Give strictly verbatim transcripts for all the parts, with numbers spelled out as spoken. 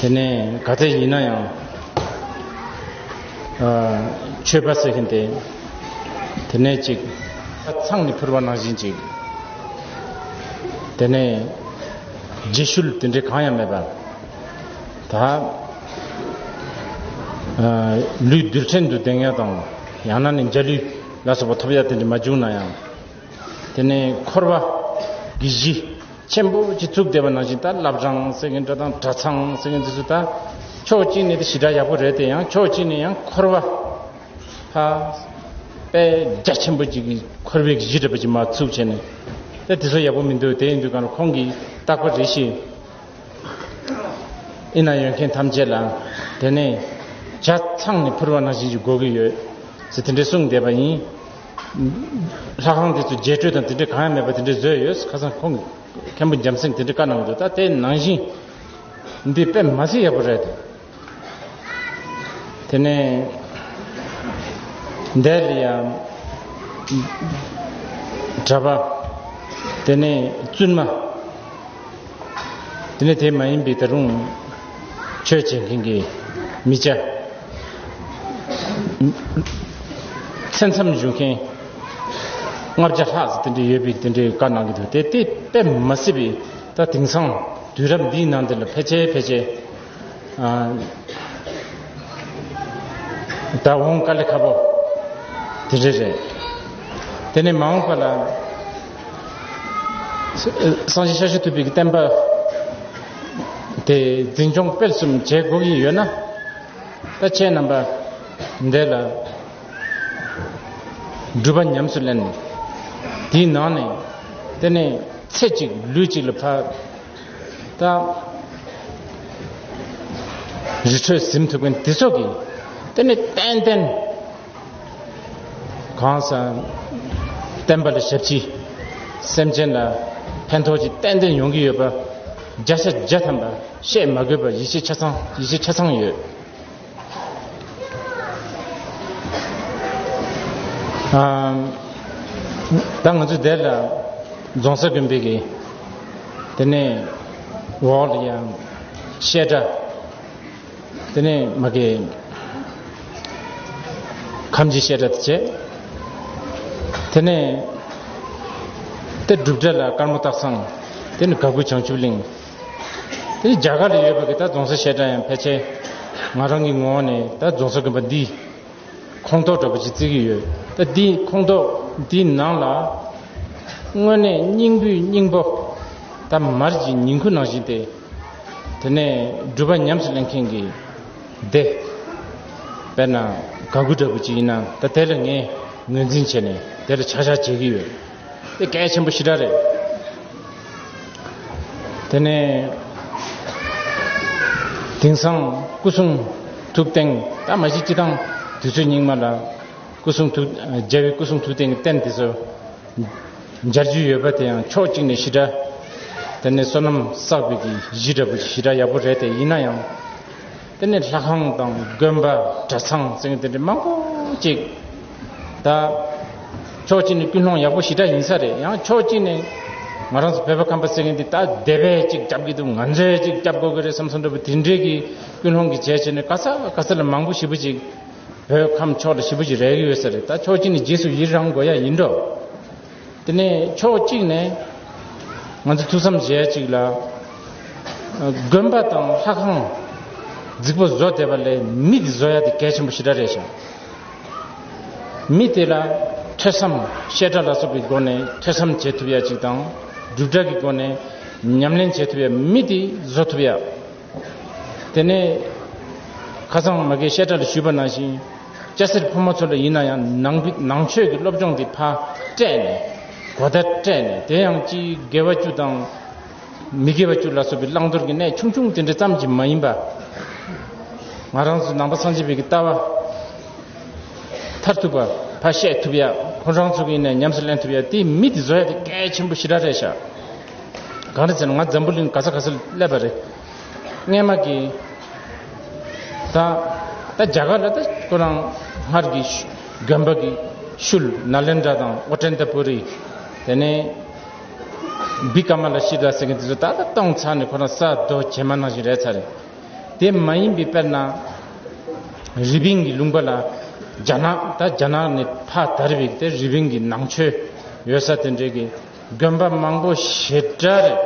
དེ་ནས་ག་ཚད་ཡིན་ན་ཡང་། ཨ། མཆོད་པ་ཟེར་མཁན་དེ། དེ་ནས་ཅིག་ཚང་ནས་ཕུལ་བ་ནང་བཞིན་ཅིག་དེ་ནས་རྗེས་ཤུལ་དེ་འདྲའི་གང་ཡང་མེད་པ། ད། ཨ། ལུས་རྡུལ་ཕྲན་དུ་ལྡང་ཡ་དང་། ཡང་ན་ནི་འཇའ་ལུས་ལ་སོགས་པ་ཐོབ་ཡ་དེ་འདྲ་མ་བྱུང་ན་ཡང་། དེ་ནས་འཁོར་བ་གི་གཞི་ཆེན་པོ་ཅིག་བཙུགས་བསྡད་པ་ནང་བཞིན། ད་བླ་བྲང་ཟེར་མཁན་འདྲ་དང་། གྲྭ་ཚང་ཟེར་མཁན་འདི་ཚོ། ད་ཕྱོགས་གཅིག་ནས་དེ་ཞེ་དྲག་ཡག་པོ་རེད་དེ། ཡང་ཕྱོགས་གཅིག་ནས་ཡང་འཁོར་བ་ཕ་དཔེ་རྒྱ་ཆེན་པོ་ཅིག་གི་འཁོར་བའི་གཞི་འདྲ་པོ་ཅིག་མར་ཚུགས་བྱས་ནས། ད་དེ་ཚོ་ཡག་པོ་མི་འདུག་དེ་ཡིན་དུས་གང་ལ་ཁོང་གིས་རྟག་པར་རེ་ཞིག་ཨེ་ན་ཡོད་མཁན་ཐམས་ཅད་ལ། དེ་ནས་ཇ་ཚང་ནས་ཕུལ་བ་ནང་བཞིན་གྱི་དགོས་ཀྱི་ཡོད་ཟེར་དེ་འདྲའི་གསུངས་བསྡད་པ་ཡིན། ལྷ་ཁང་དེ་ཚོ་རྒྱས་སྤྲོས་དང་དེ་འདྲའི་གང་ཡང་མེད་པ་དེ་འདྲའི་བཟོས་ཡོད། ཁ་སང་ཁོང་གིས་མཁན་པོ་འཇམ་སེང་དེ་འདྲའི་བཀའ་གནང་གི་འདུག་ད་དེ་ནང་བཞིན་འདི་དཔེ་མ་སྲིད་ཡག་པོ་རེད། དེ་ནས་འདས་ལ་ཡང་གྲྭ་པ། དེ་ནས་བཙུན་མ། དེ་ནས་དེ་མ་ཡིན་པའི་ད་རུང་ཆོས་བྱེད་མཁན་གྱི་མི་སྐྱ། མཚན་མཚམས་བཞུགས་མཁན་ལྔ་བརྒྱ་ལྷག་ཙམ་དེ་འདྲ་ཡོད་པའི་དེ་འདྲའི་བཀའ་གནང་གི་འདུག་དེ་དེ་དཔེ་མ་སྲིད་པའི། ད་དེང་སང་དུས་རབས་འདིའི་ནང་འདི་ལ་ཕལ་ཆེར་ཕལ་ཆེར། ཨ། ད་འོང་དཀའ་ལས་ཁག་པོ་དེ་འདྲ་རེད། དེ་ནས་མ་འོངས་པ་ལ་སངས་རྒྱས་ཤཱཀྱ་ཐུབ་པའི་བསྟན་པ་དེ་འཛིན་སྐྱོང་སྤེལ་གསུམ་བྱེད་དགོས་ཀྱི་ཡོད་ན། ད་ཁྱེད་རྣམ་པ་འདི་ལ་སྒྲུབ་པ་ཉམས་སུ་ལེན། དེའི་ནང་ནས་དེ་ནས་ཚེ་གཅིག་ལུས་གཅིག་ལ་ཕར་ད་རི་ཁྲོད་ཟིན་ཐུབ་མཁན་དེ་ཚོ་གིས་དེ་ནས་ཏན་ཏན་གང་ཟག་བསྟན་པ་ལ་ཞབས་ཕྱི། སེམས་ཅན་ལ་ཕན་ཐོགས་ཅིག་ཏན་ཏན་ཡོང་གི་ཡོད་པ། བརྒྱ་ཆ་བརྒྱ་ཐམ་པ་བཤད་མ་དགོས་པ་ཡིད་ཆེས་ཆ་ཚང་། ཡིད་ཆེས་ཆ་ཚང་ཡོད། ཨ། ད་ང་ཚོ་འདིར་ལ་རྫོང་གསར་དགོན་པའི་གི་དེ་ནས་འོག་ལ་ཡང་བཤད་གྲྭ། དེ་ནས་མ་གི་ཁམས་ཀྱི་བཤད་གྲྭ་དེ་བྱས། དེ་ནས་དེ་སྒྲུབ་གྲྭ་ལ་དཀར་མོ་སྟག་ཚང་། དེ་ནས་ག་གུ་བྱང་ཆུབ་གླིང་། དེ་ནས་རྒྱ་གར་ལ་ཡོད་པ་གི་ད་རྫོང་གསར་བཤད་གྲྭ་ཡང་ཕལ་ཆེར་ང་རང་གི་ངོ་བོ་ནས་ད་རྫོང་གསར་དགོན་པ་འདི་ཁོངས་གཏོགས་འདྲ་པོ་ཅིག་བརྩི་གི་ཡོད། ད་འདི་ཁོངས་གཏོགས་འདིའི་ནང་ལ་དངོས་གནས་སྙིང་པོའི་སྙིང་པོ། ད་མར་གྱི་ཉིང་ཁུ་ནང་བཞིན་ཏེ། དེ་ནས་སྒྲུབ་པ་ཉམས་སུ་ལེན་མཁན་གྱི་སྡེ། དཔེར་ན་ག་གུ་འདྲ་པོ་ཅིག་ཡིན་ན། ད་དེ་ལ་ངས་ངོས་འཛིན་བྱས་ནས་དེ་ལ་ཆ་བཞག་བྱེད་ཀྱི་ཡོད། དེ་གལ་ཆེན་པོ་ཞེ་དྲག་རེད། དེ་ནས་དེང་སང་སྐུ་གསུང་ཐུགས་རྟེན། ད་མ་གཞི་སྤྱི་བཏང་དུས་ཚོད་སྙིགས་མ་ལ་སྐུ་གསུང་ཐུགས། རྒྱལ་བའི་སྐུ་གསུང་ཐུགས་རྟེན་གྱི་རྟེན་དེ་ཚོ་མཇལ་རྒྱུ་ཡོད་པ་དེ་ཡང་ཕྱོགས་གཅིག་ནས་ཞེ་དྲག་དེ་ནས་བསོད་ནམས་བསགས་པའི་གི་གཞི་འདྲ་པོ་ཞེ་དྲག་ཡག་པོ་རེད་དེ། ཡིན་ན་ཡང་དེ་ནས་ལྷ་ཁང་དང་དགོན་པ། གྲྭ་ཚང་ཟེར་མཁན་དེ་འདྲ་མང་པོ་ཅིག་ད་ཕྱོགས་གཅིག་ནས་ཀུན་སློང་ཡག་པོ་ཞེ་དྲག་ཡིན་ས་རེད། ཡང་ཕྱོགས་གཅིག་ནས་ང་རང་ཚོ་བོད་པ་ཁམས་པ་ཟེར་མཁན་འདི་ད་སྡེ་པས་ཅིག་རྒྱབ་ཀྱི་འདུག་ང་ཚོས་ཅིག་རྒྱབ་དགོས་ཀྱི་རེད་བསམ་བསམ་འདྲ་པོ་དེ་འདྲའི་གི་ཀུན་སློང་གི་བྱས་བྱས་ནས་ག་ས་ག་ས་ལ་མང་པོ་ཞེ་པོ་ཅིག་བོད་ཁམས་ཕྱོགས་ལ་ཞེ་པོ་ཅིག་རེག་གི་ཡོད་ས་རེད། ད་ཕྱོགས་གཅིག་ནས་རྗེས་སུ་ཡི་རང་དགོས་ཡ་ཡིན་འགྲོ། དེ་ནས་ཕྱོགས་གཅིག་ནས་ང་ཚོ་ཐུགས་བསམ་བཞེས་ཡ་གཅིག་ལ། དགོན་པ་དང་ལྷ་ཁང་རྫིག་པོ་བཟོ་བསྡད་པ་ལས་མི་དེ་བཟོ་ཡ་དེ་གལ་ཆེན་པོ་ཞེ་དྲག་རེད་ཤག་མི་དེ་ལ་ཐོས་བསམ། བཤད་གྲྭ་ལ་སོགས་པའི་སྒོ་ནས་ཐོས་བསམ་བྱེད་ཐུབ་ཡ་གཅིག་དང་། སྒྲུབ་གྲྭ་གི་སྒོ་ནས་ཉམས་ལེན་བྱེད་ཐུབ་ཡ། མི་དེ་བཟོ་ཐུབ་ཡ། དེ་ནས་ཁ་སང་མ་གིའི་བཤད་གྲྭ་ལ་ཞུས་པ་ནང་བཞིན། སྐྱ་སེར་ཕོ་མོ་ཚོ་ལ་ཡིན་ན་ཡང་ནང་ནང་ཆོས་ཀྱི་སློབ་སྦྱོང་དེ་ཕར་སྤྲད་ནས། གོ་བརྡ་སྤྲད་ནས། དེ་ཡང་ཅིག་དགེ་བ་བཅུ་དང་མི་དགེ་བ་བཅུ་ལ་སོགས་པའི་བླང་དོར་གྱི་གནས་ཆུང་ཆུང་དེ་འདྲ་ཙམ་གྱིས་མ་ཡིན་པ། ང་རང་ཚོ་ནང་པ་སངས་རྒྱས་པའི་གི་ལྟ་བ་མཐར་ཐུག་པ་ཕར་བཤད་ཐུབ་ཡ། ཁོ་རང་ཚོ་གི་ནས་ཉམས་སུ་ལེན་ཐུབ་ཡ། དེ་མི་དེ་བཟོ་ཡ་དེ་གལ་ཆེན་པོ་ཞེ་དྲག་རེད་ཤག་གང་རེད་ཟེར་ན། ང་འཛམ་བུ་གླིང་ག་ས་ག་ས་ལ་སླེབས་པ་རེད། སྔས་མ་གི་ད་ད་རྒྱ་གར་ལ་ད་ཁོ་རང་སྔར་གྱི་དགོན་པ་གི་ཤུལ་ནཱ་ལེནྡྲ་དང་ཨོ་ཏནྟ་པུ་རི། དེ་ནས་བི་ཀ་མ་ལ་ཤི་ལ་ཟེར་མཁན་དེ་ཚོ་ད་ད་གཏོང་ཚར་ནས་ཁོ་རང་ས་རྡོ་བྱེ་མ་ནང་བཞིན་རེད་ཚར་རེད། དེ་མ་ཡིན་པའི་དཔེར་ན་རི་པིན་གྱི་ལུང་པ་ལ་རྒྱ་ནག་ད་རྒྱ་ནག་ནས་ཕར་དར་བའི་དེ་རི་པིན་གྱི་ནང་ཆོས་ཡོད་ས་དེ་འདྲའི་གི་དགོན་པ་མང་པོ་ཞེ་དྲག་རེད།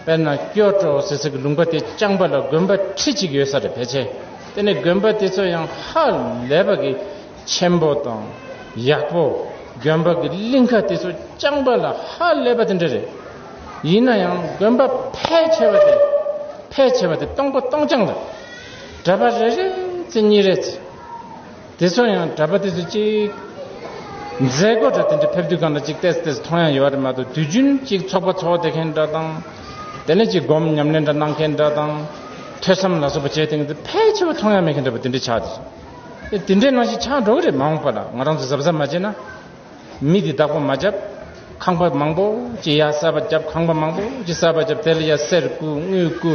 དཔེར་ན་ཀྱོ་ཀྲོ་ཟེར་ས་གི་ལུང་པ་དེ་རྐྱང་པ་ལ་དགོན་པ་ཁྲི་གཅིག་ཡོད་ས་རེད་ཕལ་ཆེར། དེ་ནས་དགོན་པ་དེ་ཚོ་ཡང་ཧ་ལས་པ་གི་ཆེན་པོ་དང་ཡག་པོ། དགོན་པ་གི་གླིང་ཁ་དེ་ཚོ་རྐྱང་པ་ལ་ཧ་ལས་པ་དེ་འདྲ་རེད། ཡིན་ན་ཡང་དགོན་པ་ཕལ་ཆེ་བ་དེ་ཕལ་ཆེ་བ་དེ་སྟོང་པ་སྟོང་རྐྱང་རེད། གྲྭ་པ་རེ་རེ་ཚེ་གཉིས་རེ་ཚེ། དེ་ཚོ་ཡང་གྲྭ་པ་དེ་ཚོ་གཅིག་མཛད་སྒོ་འདྲ་དེ་འདྲ་ཕེབས་དུས་སྒང་ལ་གཅིག་ཏོག་ཙམ་ཏོག་ཙམ་མཐོང་ཡ་ཡོད་རེད་མ་གཏོགས། དུས་རྒྱུན་གཅིག་ཚོགས་པ་ཚོགས་བསྡད་མཁན་འདྲ་དང་། དེ་ནས་གཅིག་སྒོམ་ཉམས་ལེན་འདྲ་གནང་མཁན་འདྲ་དང་། ཐོས་བསམ་ལ་སོགས་པ་བྱས་དེ་ཚོ་ཕལ་ཆེ་བ་མཐོང་ཡ་མེད་མཁན་འདྲ་པོ་དེ་འདྲ་ཆགས་འདུག་དེ་འདྲའི་ནང་བཞིན་ཆགས་འགྲོ་གི་རེད། མ་འོངས་པ་ལ་ང་རང་ཚོ་གཟབ་གཟབ་མ་བྱས་ན། མི་དེ་བདག་པོ་མ་བརྒྱབ། ཁང་པ་མང་པོ་ཅིག་ཡར་གསར་པ་བརྒྱབ། ཁང་པ་མང་པོ་ཅིག་གསར་པ་བརྒྱབ། དེ་ལ་ཡར་གསེར་བསྐུ་དངུལ་བསྐུ།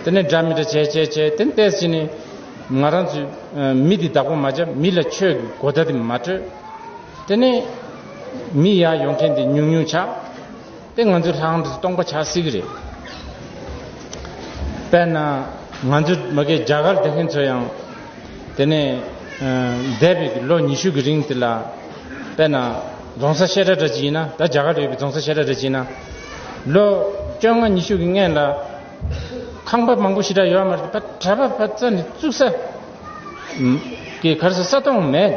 དེ་ནས་འདྲ་མི་འདྲ་བྱས་བྱས་བྱས། དེ་ནས་ཏོག་ཙམ་ནས་ང་རང་ཚོས་ཨ་མི་དེ་བདག་པོ་མ་བརྒྱབ། མི་ལ་ཆོས་ཀྱི་གོ་བརྡ་དེ་མ་སྤྲོད། དེ་ནས་མི་ཡར་ཡོང་མཁན་དེ་ཉུང་ཉུང་ཆགས། དེ་ང་ཚོའི་ལྷ་ཁང་དེ་ཚོ་སྟོང་པ་ཆགས་སྲིད་ཀྱི་རེད། དཔེར་ན་ང་ཚོ་མ་གིའི་རྒྱ་གར་བསྡད་མཁན་ཚོ་ཡང་དེ་ནས་ཨ་འདས་པའི་ལོ་ཉི་ཤུ་གི་རིང་དེ་ལ། དཔེར་ན་རྫོང་སར་བཤད་གྲྭ་འདྲ་ཅིག་ཡིན་ན། ད་རྒྱ་གར་ལ་ཡོད་པའི་རྫོང་སར་བཤད་གྲྭ་འདྲ་ཅིག་ཡིན་ན། ལོ་བཅོ་ལྔ་ཉི་ཤུ་གི་སྔན་ལ་ཁང་པ་མང་པོ་ཞེ་དྲག་ཡོད་མ་རེད། ད་གྲྭ་པ་ཕར་རྩ་ནས་བཙུགས་ས་གི་ག་རེ་ཟེར་ས་སྟོང་མེད།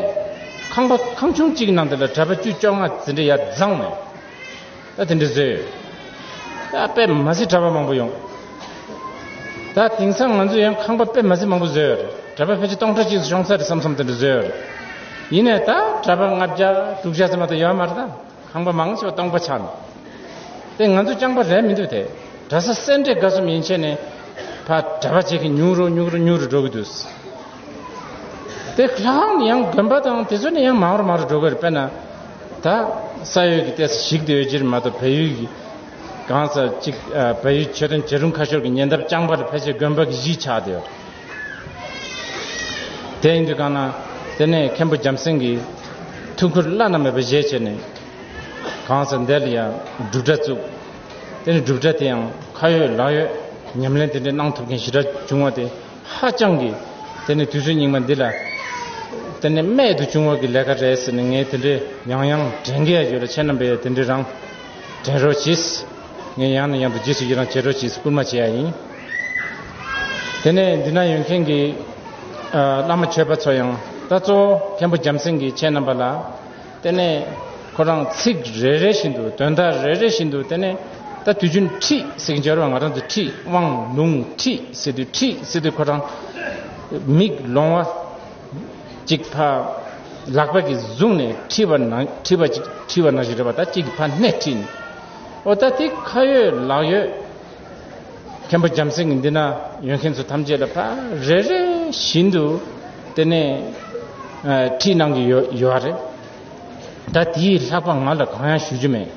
ཁང་པ་ཁང་ཆུང་གཅིག་ནང་དེ་ལ་གྲྭ་པ་བཅུ་བཅོ་ལྔ་དེ་འདྲ་ཡར་བརྫངས་ནས། ད་དེ་འདྲ་བཟོས་ཡོད། ད་དཔེ་མ་སྲིད་གྲྭ་པ་མང་པོ་ཡོང་། ད་དེང་སང་ང་ཚོ་ཡང་ཁང་པ་དཔེ་མ་སྲིད་མང་པོ་བཟོས་ཡོད་རེད། གྲྭ་པ་ཕལ་ཆེར་སྟོང་ཕྲག་གཅིག་ཤོང་ས་རེད་བསམ་བསམ་དེ་འདྲ་བཟོས་ཡོད་རེད། ཡིན་ནའི་ད་གྲྭ་པ་ལྔ་བརྒྱ་དྲུག་བརྒྱ་ཙམ་མ་གཏོགས་ཡོད་མ་རེད། ད་ཁང་པ་མང་ཆེ་བ་སྟོང་པ་ཆགས་ནས། དེ་ང་ཚོ་རྐྱང་པ་རེད་མི་འདུག་དེ་གྲྭ་ས་སེ་འབྲས་དགའ་གསུམ་ཡན་ཆད་ནས་ཕར་གྲྭ་པ་བྱེད་མཁན་ཉུང་རུ་ཉུང་རུ་ཉུང་རུ་འགྲོ་གི་འདུག་དེ་ལྷག་ནས་ཡང་དགོན་པ་དང་དེ་ཚོ་ནས་ཡང་མང་རུ་མང་རུ་འགྲོ་གི་རེད། དཔེར་ན་ད་ས་ཡོད་ཀྱི་ཏོག་ཙམ་ཞིག་དེ་ཡོད་ཀྱི་རེད་མ་གཏོགས། བལ་ཡུལ་གྱི་གང་ས་གཅིག་ཨ་བལ་ཡུལ་མཆོད་རྟེན་བྱེ་རུང་ཁ་ཤོར་གྱི་ཉེ་འདབས་རྐྱང་པ་ལ་ཕལ་ཆེར་དགོན་པ་གི་གཞིས་ཆགས་བསྡད་ཡོད་རེད། དེ་ཡིན་དུས་གང་ན་དེ་ནས་མཁན་པོ་བྱམས་སེང་གིས་ཐུགས་ཁུར་བླ་ན་མེད་པ་བཞེས་བྱས་ནས། གང་ས་འདི་ལ་ཡང་སྒྲུབ་གྲྭ་བཙུགས། དེ་ནས་སྒྲུབ་གྲྭ་དེ་ཡང་ཁ་ཡོད་ལག་ཡོད་ཉམས་ལེན་དེ་འདྲའི་གནང་ཐུབ་མཁན་ཞེ་དྲག་བྱུང་བ་དེ་ཧ་ཅང་གི། དེ་ནས་དུས་ཚོད་སྙིགས་མ་འདི་ལ་དེ་ནས་རྨད་དུ་བྱུང་བ་གི་ལས་ཀ་རེད་ཟེར་ནས། ངས་དེ་འདྲའི་ཡང་ཡང་དྲན་གི་ཡ་ཡོད་ལ། ཁྱེད་རྣམ་པས་དེ་འདྲའི་རང་དྲན་རོགས་གྱིས། ངས་ཡང་ནས་ཡང་དུ་རྗེས་སུ་ཡི་རང་བྱེད་རོགས་གྱིས་སྐུལ་མ་བྱེད་ཡ་ཡིན། དེ་ནས་འདི་ན་ཡོད་མཁན་གྱི་ཨ་བླ་མ་ཆོས་པ་ཚོ་ཡང་། ད་གཙོ་བོ་མཁན་པོ་བྱམས་སེང་གིས་ཁྱེད་རྣམ་པ་ལ། དེ་ནས་ཁོ་རང་ཚིག་རེ་རེ་བཞིན་དུ། དོན་དག་རེ་རེ་བཞིན་དུ། དེ་ནས་ད་དུས་རྒྱུན་ཁྲིད་ཟེར་གྱི་འབྱོར་བ། ང་རང་ཚོ་ཁྲིད་དབང་ལུང་ཁྲིད་ཟེར་དུས། ཁྲིད་ཟེར་དུས་ཁོ་རང་མིག་ལོང་བ་གཅིག་ཕར་ལག་པ་གིས་བཟུང་ནས་ཁྲིད་པ་ན། ཁྲིད་པ་གཅིག་ཁྲིད་པ་ནང་བཞིན་རེད་པ། ད་གཅིག་གིས་ཕར་སྣེ་ཁྲིད་ནས། ཨོ་ད་དེ་ཁ་ཡོད་ལག་ཡོད། མཁན་པོ་བྱམས་སེང་གི་འདི་ན་ཡོད་མཁན་ཚོ་ཐམས་ཅད་ལ་ཕར་རེ་རེ་བཞིན་དུ་དེ་ནས་ཨ་ཁྲིད་གནང་གི་ཡོད་ཡོད་རེད། ད་དེའི་ལྷག་པ་ང་ལ་གང་ཡང་ཞུ་རྒྱུ་མེད།